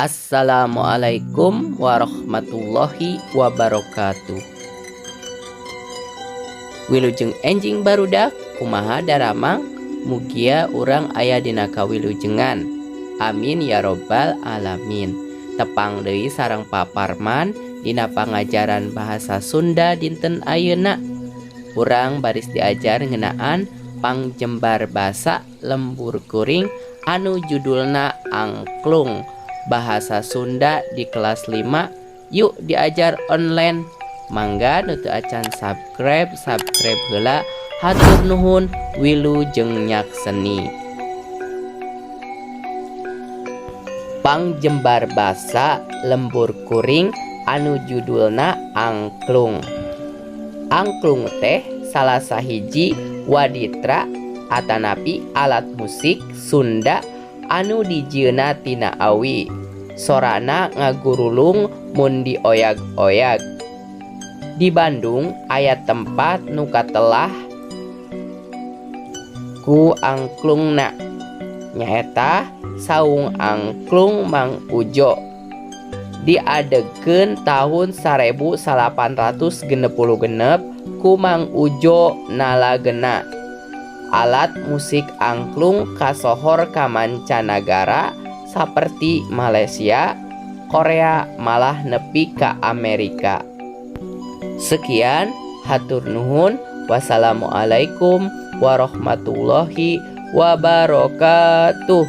Assalamualaikum warahmatullahi wabarakatuh. Wilujeng enjing barudak, kumaha daramang? Mugia urang aya dina kawilujengan. Amin ya robbal alamin. Tepang deui sareng Pa Parman dina pangajaran bahasa Sunda dinten ayeuna. Urang baris diajar ngeunaan pangjembar basa lembur kuring anu judulna Angklung Bahasa Sunda di kelas 5. Yuk, diajar online. Mangga nu teu acan subscribe, subscribe heula. Hatur nuhun, wilujeng nyakseni. Pangjembar basa lembur kuring anu judulna Angklung. Angklung teh salah sahiji waditra atanapi alat musik Sunda anu dijieunna tina awi. Sorana ngagurulung mun dioyag-oyag. Di Bandung aya tempat nu katelah ku angklungna, nyaeta Saung Angklung Mang Udjo, diadegkeun tahun 1866 ku Mang Udjo Nalagena. Alat musik angklung kasohor ka mancanagara saperti Malaysia, Korea, malah nepi ka Amerika. Sekian, hatur nuhun. Wassalamualaikum warahmatullahi wabarakatuh.